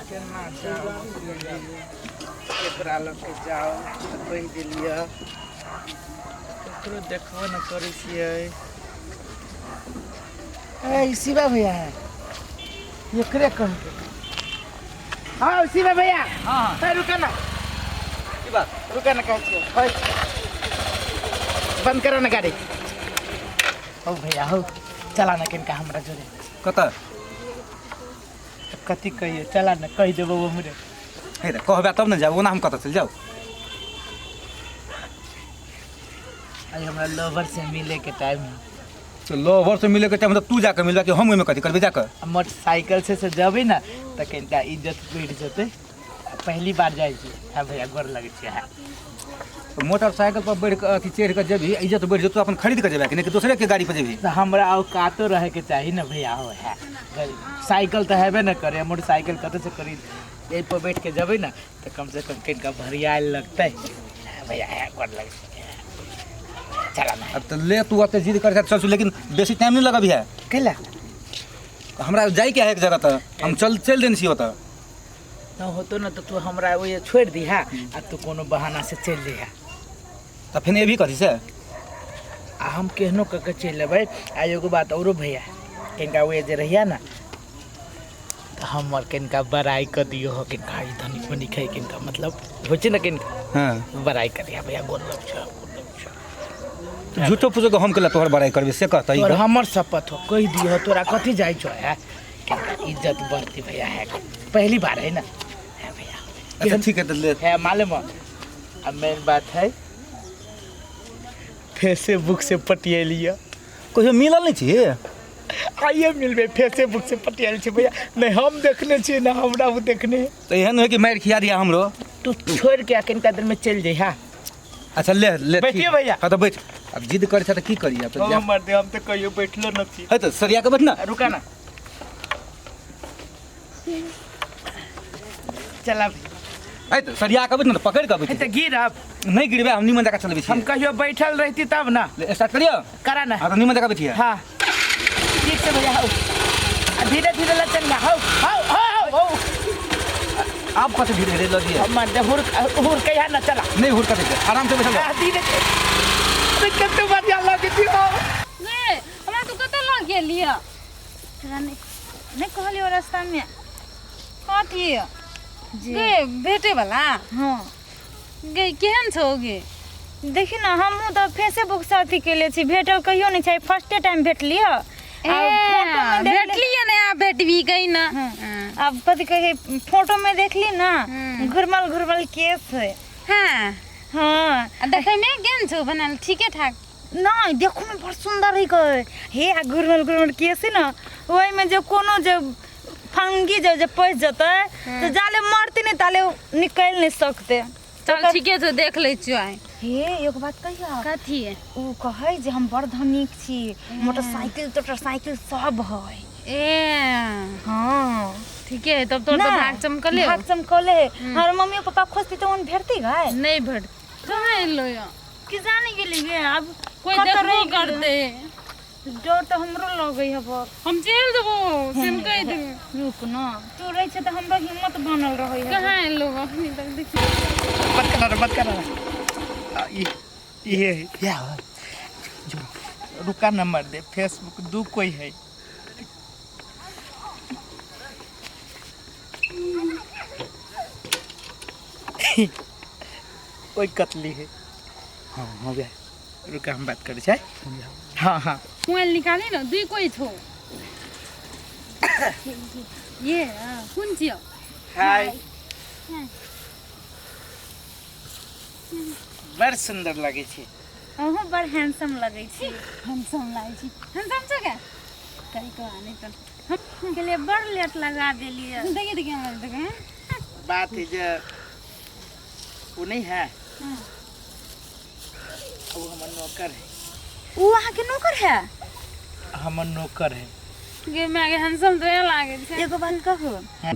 केना जाउ केकरा लऽ के जाउ तऽ कहि देलियै ककरो देखबो नहि करै छियै। ए ई शिवा भैया है, एकरे कहके। हाँ शिवा भैया। हाँ। ए, रुका ना। की बात? रुका ना, कहै छियै। कहै छियै। बंद करो ना गाड़ी। हो भैया हो, चला ना किनका हमरा जोरे। कतऽ? कथी कहिए, चला ना कहि देबो हमरे। हे तऽ कहबै तब ने जाब, ओना हम कतऽ चलि जाउ? आज हमरा लवर से मिले के टाइम है। तऽ लवर से मिले के टाइम तऽ तू जाके मिलबा कि हम ओहिमे कथी करबै जाके? आ मोटरसाइकिल से जबै ना तऽ कनिटा इज्जत बढ़ि जेतै। पहली बार जाइ छी। हाँ भैया, गोर लगै छी। हाँ। तऽ मोटरसाइकिल पर बढ़ि कऽ अथी चढ़ि कऽ जेबही, इज्जत बढ़ि जेतौ, अपन खरीद कऽ जेबे कि नहि कि दोसरे के गाड़ी पर जेबही? तऽ हमरा औकातो रहैके चाही ने भैया। हो है, साइकिल तऽ हेबे ने करे, मोटरसाइकिल कतऽ से खरीद? एहि पर बैठ के जेबै ने तऽ कम से कम कनिका भरियाल लगतै। हाँ भैया, हाँ, गोर लगै छी। चला ना। अब तऽ ले, तू ओते जिद कर चल, लेकिन बेसी टाइम नहि लगबही है। कैला? हमरा जाइके है एक जगह, तऽ हम चल चलि देने छी ओतऽ। न होतो न तऽ तू हमरा ओहि छोड़ि दिहा आ तू कोनो बहाना से चलि जइहा। तऽ फेर एबही कथी से? आ हम केहनो कऽ के चलि अबै। आ एगो बात औरो भैया, कनिका ओहि जे रहिया ने तऽ हमर कनिका बड़ाइ कऽ दियौ हो। कनिका ई धनिक मनिक है, कनिका मतलब होइ छै ने, कनिका बड़ाइ कऽ दिया भैया। गोर लग छौ, गोर लग छौ। झूठो फूसो के हम केला तोहर बड़ाइ करबै से कहतै? तोर हमर शपथ हो, कहि दियौ। तोरा कथी जाइ छौ है? कनिका इज्जत बढ़ती भैया। है, पहली बार है ना है भैया। अच्छा ठीक है, तऽ ले। है मालूम है। अब मेन बात है, फेसबुक से पटियलियै। कहियो मिलल नहि छी? आइए मिलबै। फेसबुक से पटियल छी भैया, नहि हम देखने छियै ना हमरा ओ देखने है। तऽ एहन होइ कि मारि खिया दिया हमरो। तू छोड़ के आ कनिका देर में चलि जइहा। अच्छा ले ले। बैठिए ठीक। भैया। हाँ तऽ बैठ। अब जिद करै छै तऽ की करिए? तऽ जा। मर दे, हम तऽ कहियो बैठलो न छी। है तऽ सरिया के बैठ ना। रुका ना, चल अब। है तऽ सरिया के बैठ ना, तऽ पकड़ के बैठ। तऽ गिरब। नहि गिरबै, हम निमन जकाँ चलबै हम छी। कहियो बैठल रहती तब ना। ले, स्टार्ट करियो। करा ना। हाँ तऽ निमन जकाँ बैठिए। हाँ ठीक से भैया, हौ आ धीरे धीरे लचन ना, हौ हौ हौ हौ। आब कथी धीरे धीरे लऽ दिए? हम दे हुर हुर कहिया ना, चला। नहि हुरकत हेतै, आराम से बैठल। आ धीरे। अरे कते बढ़िया लगै छी हो। गे, हमरा तू कतऽ लऽ गेलियै? तोरा नहि नहि कहलियौ रास्तामे? कथी? जे गे, भेटे वाला? हाँ। गे, केहन छौ गे? देखी ने, हमहूँ तऽ फेसबुक से अथी केले छी, भेटल कहियो नहि छै, फर्स्टे टाइम भेटलियै। ए, भेटलियै ने, आब भेटबी गई ना। आब कथी कहै, फोटोमे देखली ना, घुरमल घुरमल केस है। हाँ। हाँ। आ देखैमे केहन छौ बनल? ठीके ठाक? नहि, देखोमे बड़ सुन्दर है कहै हे। आ घुरमल घुरमल केस है ने, ओहिमे जे कोनो जे फंगी जे जे पैसि जेतै तऽ जाले मरतै नहि ताले निकलि नहि सकतै। चल ठीके छौ, देख लै छियौ आइ। हे, एगो बात कहियो। कथी? ओ कहै जे हम बड़ धनिक छी, मोटरसाइकिल तोटरसाइकिल सब है। ए। हाँ। ठीके है तब, तोर तऽ नहि, भाग चमकले हौ। भाग चमकले है। हमर मम्मी पापा खोजती तऽ ओहन भेटती गाय? नहि भेट। कहाँ एलो यो? कि जाने गेली गे अब। कोई कतऽ देखबो रहि गेलै? करते। डर तऽ हमरो लगै है बड़। हम चलि देबो से हम कहि देबो। रुक न, तू रहै छै तऽ हमरो हिम्मत बनल रहै है। कहाँ एलो अखनी तक देखी। मत करा, मत करा। आ, ई ये या जो रुका, नंबर दे। फेसबुक दू कोई है। कोई कतली है। हाँ हो गया, रुका, हम बात करै छै। हाँ हाँ। मोबाइल निकाली न, दुई कोई छौ ये। कुन छियौ? हाय, बड़ सुंदर लगे छै। अहूँ बड़ हैंडसम लगै छी। हैंडसम लागै छी? हैंडसम छौ क्या? कही को आने तो के लिए बड़ लेट लगा देलियै। देखिए देखिए, हमरा देखे। बात है जे वो नहीं है, वो हमर नौकर है। ओ अहाँके नौकर है? हमर नौकर है। गे मैं के हैंडसम तो लागे छै। एगो बात कहू,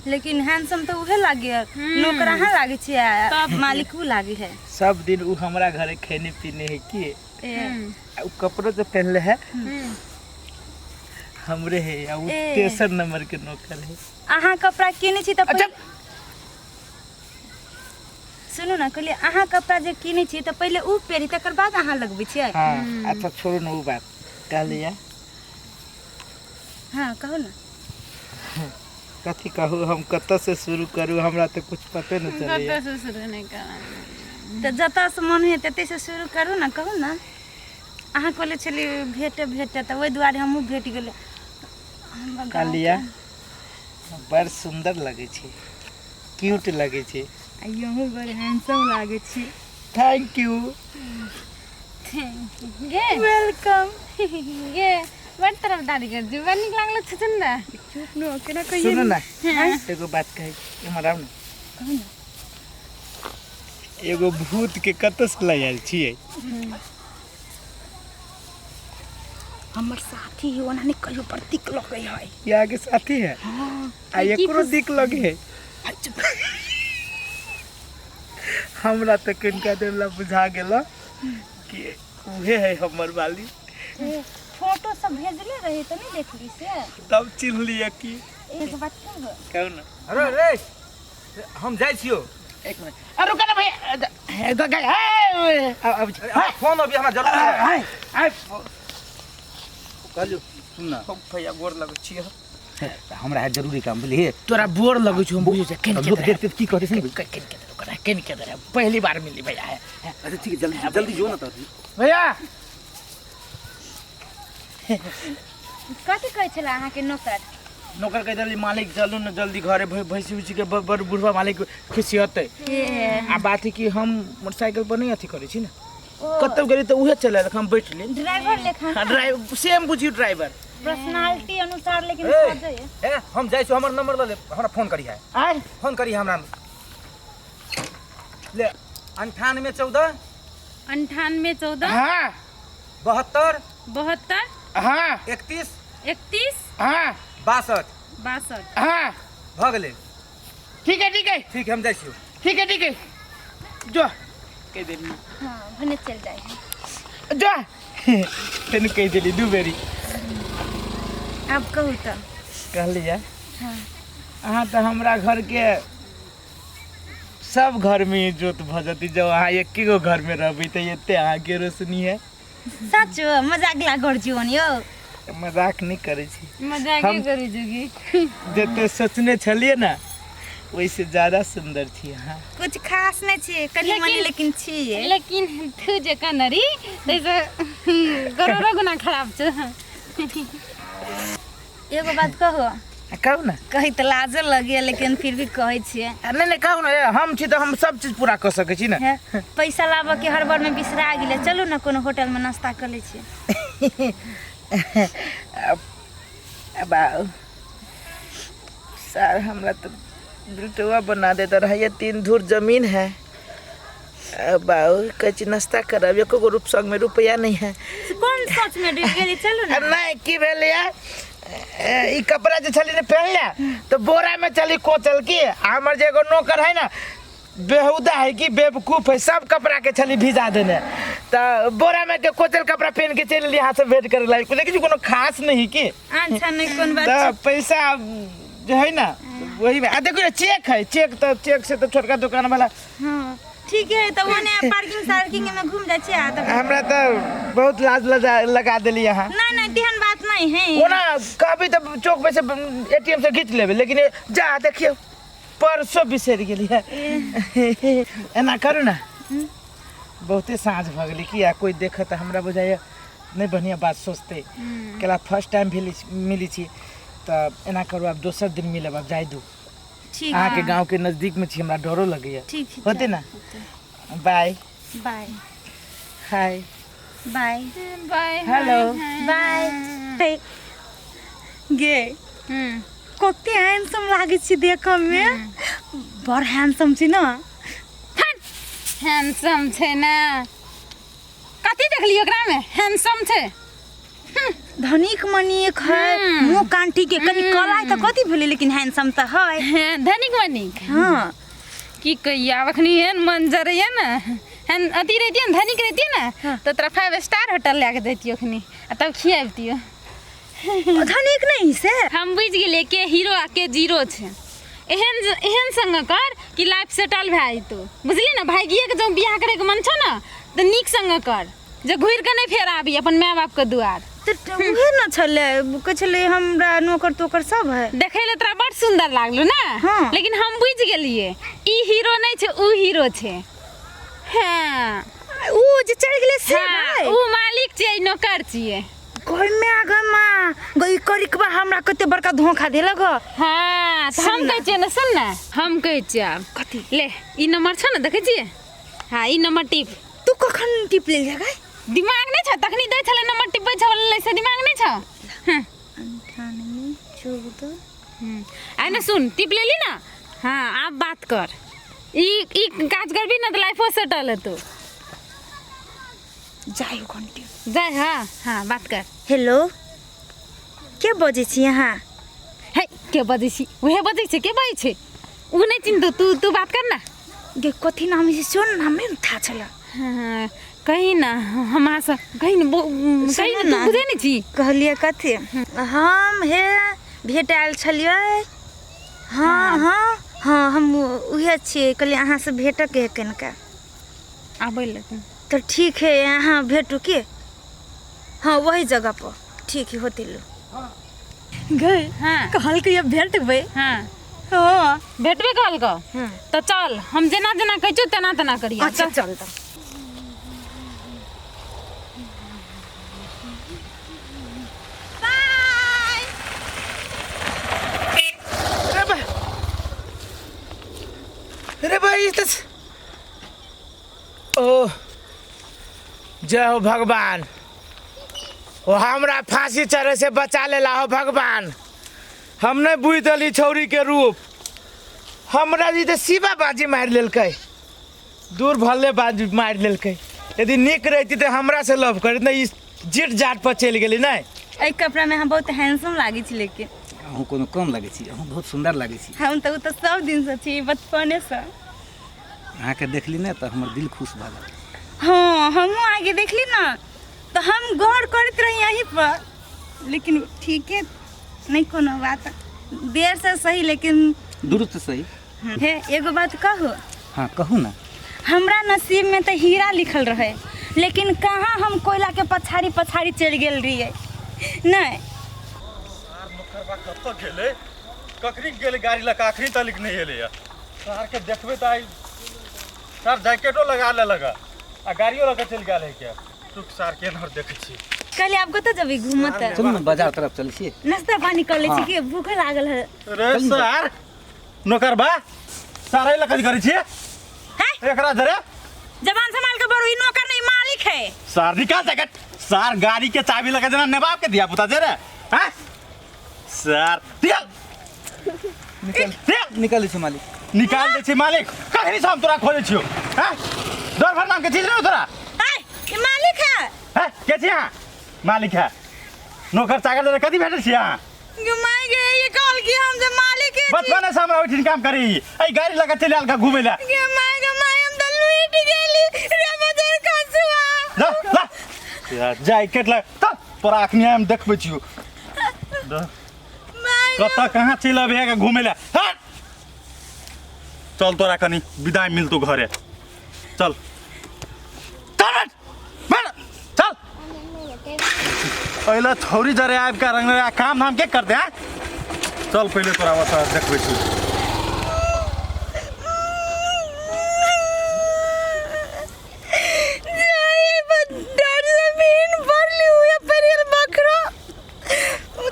लेकिन हैंडसम तऽ उहे लागे, नौकर अहाँ लागे छी आ मालिक उ लागे है। सब दिन वो हमरा घरे खेने पीने है की। ए, आ उ कपड़ो जो पहनले है, हमरे है। आ उ ए। तेसर नंबर के नौकर है। अहाँ कपड़ा किने छी तऽ अच्छा। सुनू ने कहलियै अहाँ कपड़ा जे कीनै छियै तऽ पहिले उ पहिरी तकर बाद अहाँ लगबै छियै। हाँ अच्छा छोड़ू ने उ बात, कहलियै हाँ कहू ने। कथी कहू हम, कतऽ से शुरू करू, हमरा तऽ कुछ पते नहि चलैया। कतऽ से शुरू नहि करब? तऽ जतऽ से मन होइए ततऽ से शुरू करू ने, कहू ने। अहाँ कहले छलियै भेटे भेटे, तऽ ओहि दुआरे हमहूँ भेट गेलै। हमरा गाँवके- कहलियै बड़ सुन्दर लगै छै, क्यूट लगै छै। आ अहूँ बड़ हैंडसम लागै छी। Thank you. गे welcome. गे बड़ तरफदारी कर छी, बड़ नीक लागल छुछुंदर। चुप न, केना कहियै। सुनू ने एगो बात कहै छी, इम्हर आउ ने। कहू ने। एगो भूत के कतऽ से लऽ आयल छियै? हमर साथी है, ओना नहि कहियो पर दिक लगै है। ये आगे साथी है? हाँ। आ एकरो दिक लगे है। हमरा तऽ कनिका देर ला बुझा गेल कि उहे है हमर वाली। फोटो सब भेजले रही तऽ नहि देखली से, तब चिन्ह लिअ कि। एगो बात कहू? कहू ने। अरे रे हम जाइ छियौ। एक मिनट, अरे रुका ना भैया, अब अरे, फोन अभी हमरा जरूरी है। कहलियौ सुन ना भैया, गोर लगै छियै। हमरा है जरूरी काम, बुझलिए? तोरा बोर लगै छौ हम बुझै छियै। केन लोग देखते की कहते से। केन के रुका, केन के पहली बार मिली भैया है। अच्छा ठीक है, जल्दी जल्दी जो ना तो। भैया कथी कहै छलै अहाँके नौकर? नौकर कहि देली मालिक चलू ने जल्दी घरे, भैंसी उसी के बड़ बुढ़वा मालिक खुशी होतै। आ बात है कि हम मोटरसाइकिल पर नहीं अथी करै छी ने, कतौ गेली तऽ उहे चलेलक, हम बैठली। ड्राइवर लेखा। हाँ, ड्राइवर सेम बुझियौ, ड्राइवर। पर्सनालिटी अनुसार लेकिन ए, सजै। ए हम जाइ छियौ, हमर नंबर लऽ ले, हमरा फोन करी है। आय फोन करी हमरा, ले 98 14। 98 14। हाँ। 72। 72। हाँ। 31। 31। हाँ। 62। 62। हाँ। भऽ गेलै। ठीक है, ठीक है। ठीक है, हम जाइ छियौ। ठीक है, ठीक है, जो कहि देली। हाँ, भने चलि जाइ है। जो फेन कहि देली दू बेरी। आब कहू तऽ। कहलियै हाँ। अहाँ तऽ हमरा घरके सब घरमे इजोत भऽ जेतै, जब अहाँ एके गो घरमे रहबै तऽ एते अहाँके रोशनी है। सच मजाक लागल जीवन यौ। मजाक नहि करै छी। मजाक करै छी की? जते सोचने छलियै ने ओहिसँ ज्यादा सुन्दर छी अहाँ। कुछ खास नहि छियै कनि मनि, लेकिन छियै। लेकिन तू जे कनरी ताहिसँ करोड़ो गुना खराब छौ। एगो बात कहू? कहू ने। कही तऽ लाजो लगैए, लेकिन फिर भी कहै छियै। नहि नहि, कहू ने, हम छी तऽ हम सब चीज पूरा कऽ सकै छी ने। हे, पैसा लाबऽ के हड़बड़ में बिसरा गेलै, चलू ने कोनो होटल में नाश्ता कऽ लै छियै। अब आओ सर, हमरा तो बिल्टुआ बना देता रहा, 3 धूर जमीन है। अब आओ कहै छी नाश्ता करब, एको गो रूप संग में रुपया नहीं है। कोन सोच में डूबि गेली? चलू ने। नहीं की भेल या ई कपड़ा जे छली ने पहनले तो बोरा में चली कोचल की, आ हमर जे एगो नौकर है ना, बेहुदा है कि बेवकूफ है, सब कपड़ा के छली भिजा देने, तो बोरा में के कोचल कपड़ा पहन के चलि यहाँ से भेंट करे लायक, लेकिन कोनो खास नहीं की। अच्छा नहीं, कोन बात। तो पैसा जो है ना वही में, आ देखो ये चेक है, चेक तो चेक से तो छोटका दुकान वाला। हाँ ठीक है, तऽ ओने पार्किंग सार्किंग में घूम जाइ छियै आ तऽ हमरा तो बहुत लाज लगा देली यहाँ। नहीं नहीं, तेहन बात नहीं है। ओना कहबी तऽ चौक पे से एटीएम से घीच लेबै, लेकिन जा देखियौ परसो बिसरि गेलियै। एना करू ने, बहुते साँझ भऽ गेलै कि आ कोइ देखत तऽ हमरा बुझाइए नहि बढ़िआँ बात सोचतै, कैला फर्स्ट टाइम भेली मिली छी, तऽ एना करू आब दोसर दिन मिलब, आब जाय दू। ठीक। अहाँके गाँवके नजदीकमे छी, हमरा डरो लगैए। ठीक छै। होतै ने? बाय। बाय। हाय। बाय। बाय। हेलो। बाय। गे कते हैंडसम लागै छी देखऽ में, बड़ हैंडसम छी ने। हैंडसम छै ने? कथी देखलियै ओकरामे हैंडसम छै? धनिक मनिक है, मुँह कान ठीक है, कनि काला है तऽ कथी भेलै, लेकिन हैंडसम तऽ है। हैं, धनिक मनिक। हाँ। की कहियै, आब अखनी एहन मन जरैया ने, एहन अथी रहितियै ने, धनिक रहितियै ने तऽ तोरा फाइव स्टार होटल लए कऽ जैतियै अखनी आ तब खियाबितियै। धनिक नहीं से? हम बुझि गेलियै के हीरो आ के जीरो छै। एहन एहन संग कर कि लाइफ सेटल भए जेतौ बुझली ने भागिए के जँ बियाह करे के मन छौ ने तऽ नीक संग कर जे घुरि के नहि फेर आबी अपन माय बाप के दुआर। तऽ उहे ने छलै, कहै छलै हमरा नौकर तोकर सब है। देखै लए तोरा बड़ सुंदर लागलो ने। हाँ। लेकिन हम बुझि गेलियै ई हीरो नहि छै, ऊ हीरो छै। हाँ। ऊ जे चलि गेलै से। हाँ, भाई ऊ मालिक छियै, ई नौकर छियै। गई माय, गई माँ गई, करिकबा हमरा कते बड़का धोखा देलक ह। हाँ, तऽ हम सुन ना। कहै छियै ने, सुन ने, हम कहै छियै आब। कथी? ले ई नंबर छौ ने, देखै छियै? हाँ, ई नंबर टिप। तू कखन टिप लेल गई? दिमाग नहि छौ? तखनी दै छलै नंबर टिपै छलै से दिमाग नहि छौ? हाँ। 98 14। आइ ने सुन, टिप लेली ना? हाँ, आब बात कर। ई ई काज करबी ने तऽ लाइफो सेटल हेतौ। जाय घंटी। जाय। हाँ हाँ, बात कर। हेलो, के बजै छी अहाँ? हे, के बजै छी? उहे बजै छै। के बजै छै उ नहि चिन्हतौ। तू तू बात कर ना। गे, कथी नाम है से नाम नहि थाहा छल। हाँ, कही ना, हमरा से कही ना, कही ना। तू ना। बुझै नहि छी? कहलियै कथी हम हे भेट आयल छलियै। हाँ हाँ हाँ, हम उहे छियै। कहलियै अहाँसँ भेटके है कनिका। आबै लए तऽ ठीक है, अहाँ भेटू के? हाँ, वही जगह पर ठीक है, होते लो गए। हाँ। कहलकै ये भेटबै। हाँ। हाँ। भेटबे कहलकौ? हाँ। तऽ चल, हम जेना जेना कहै छियौ तेना तेना करियै। अच्छा, चल तऽ। अरे बा, अरे भाई, ई तऽ ओ जय हो भगवान, ओ हमरा फांसी चढ़े से बचा लेला हो भगवान। हम नहीं बुझ देली छौरी के रूप। हमरा जी तऽ शिवा बाजी मारि लेलकै, दूर भले बाजी मारि लेलकै। यदि नीक रहती तऽ हमरा से लव करैत नहि, ई जीट जाट पर चलि गेली नहि। एहि कपड़ामे अहाँ बहुत हैंडसम लागै छी, लेकिन अहूँ कोनो कम लागै छी? अहूँ बहुत सुन्दर लागै छी। हम तऽ ओ तऽ सब दिनसँ छी, बचपनेसँ। अहाँके देखली ने तऽ हमर दिल खुश भऽ गेल। हाँ, हमहूँ आगे देखली ने तऽ हम गौर करैत रही यहीं पर, लेकिन ठीके नहीं, कोनो बात, देर से सही लेकिन दुरुस्त सही। हे, एगो बात कहू? हाँ, कहू ना। हमरा नसीब में तऽ हीरा लिखल रहे, लेकिन कहाँ हम कोयला के पछाड़ी पछाड़ी चलि गेल रहियै। नहीं नौकरबा कतऽ गेलै? कखनी गेलै गाड़ी लऽ कऽ? अखनी तक नहि एलैया। सारके देखबै तऽ आइ सार जैकेटो लगा लेलक आ गाड़ियो लऽ कऽ चलि गेल है। क्या टुक सार के एनहर देखै छी। कहलियै आब कतऽ जेबै घूमऽ तऽ? चलू ने, बाजार तरफ चलै छियै। नाश्ता पानी कर लै छी कि भूख लागल है। रे सार नौकरबा, सार एहि लऽ कथी करै छियै? हैं? एकरा धरे। जबान संभाल के बड़ो, ई नौकर नहीं मालिक है। सार निकाल जैकेट। सार गाड़ी के चाबी लगा जेना नवाब के धिया पुता जे रे। हैं सार, निकाल। निकाल। निकाल। निकालै छी मालिक। निकाल दै छी मालिक? कखनी से हम तोरा खोजै छियौ। हैं, डर भर नाम के चीज नहीं तोरा? है, ई मालिक है। हैं, के छी अहाँ? मालिक है? नौकर चाकर जरे कथी भेटल छी अहाँ? गे my गे, ये कहल कि हम जे मालिक है। बचपने से हमरा ओहिठिन काम करी, एहि गाड़ी लगा चलि आयल घूमै लए। गे my गे my, हम तऽ लूटि गेली रे बजर खसुआ। जा ला या जैकेट लग चल, तोरा अखनी हम देखबै छियौ। My गे। कतऽ कहाँ चलि अबे है घूमै लए? हट, चल, तोरा कनी विदाई मिलतौ घरे। चल चल, बैठ, बैठ, चल। अइला छौरी जरे आबि कऽ रंग आ काम धाम के करते हैं? चल, पहिले तोरा ओतऽ देखबै छी। जाए डर जमीन भरली हुए पर बकरा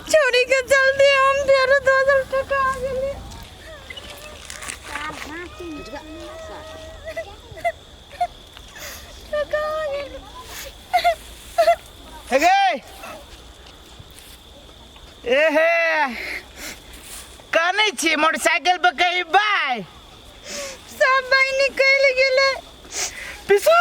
छोड़ी के चलते हम फेर 2000 टका आ गेली। टका आ गेली। हे गे, ए हे, कनै छी मोटरसाइकिल पर कही बाय? सब भाई निकल गेले। पिसू।